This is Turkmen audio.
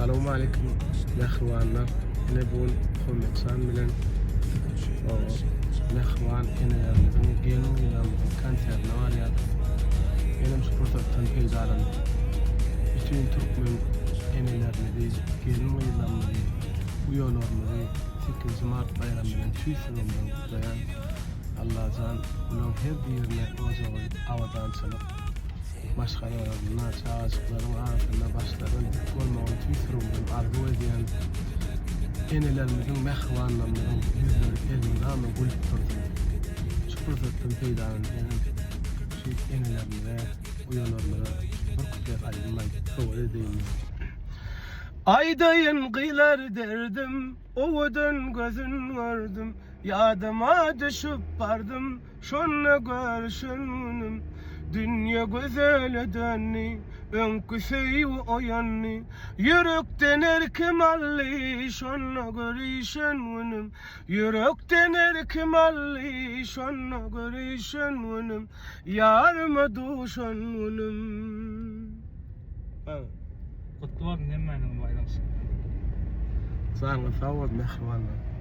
Salowmaleýkim mähribanlar. Ine bu gün Muhammetjan bilen mähriban enelerimiziň, gelin-gyzlarymyzyň konsertine barýas. Menem şu pursatdan peýdalanyp, bütin türkmen enelerimizi, gelin-gyzlarymyzy, uýalarymyzy sekizinji mart baýramy bilen tüýs ýüregimden gutlaýan. Allajan bularyň her birine ojagy abadançylyk, maşgalalarynda, çagajyklaryň arasynda başlarynyň dik bolmagyny tüýs ýüregimden arzuw edýän. Enelerimiziň, mähribanlarymyzyň ýüzleri elmydama gülüp dursun. Şu pursatdan peýdalanyp menem şu enelerimize, uýalarymyza bir kuplet aýdym aýdyp sowgat edeýin diýdim. Aýdaýyn gylar derdim, owadan gözün gördüm, Ýadyma düşüp bardym, Şonda görüşen günüm Dünýe gözele döndi, Öňki söýgi oýandy. Ýürekden erkim aldy, Şonda görüşen günüm Ýürekden erkim aldy, Şonda görüşen günüm Ýaryma duşan günüm. Gutly bolsun hemmäniň baýramçylygy. Janyňyz sag bolsun mähribanlar.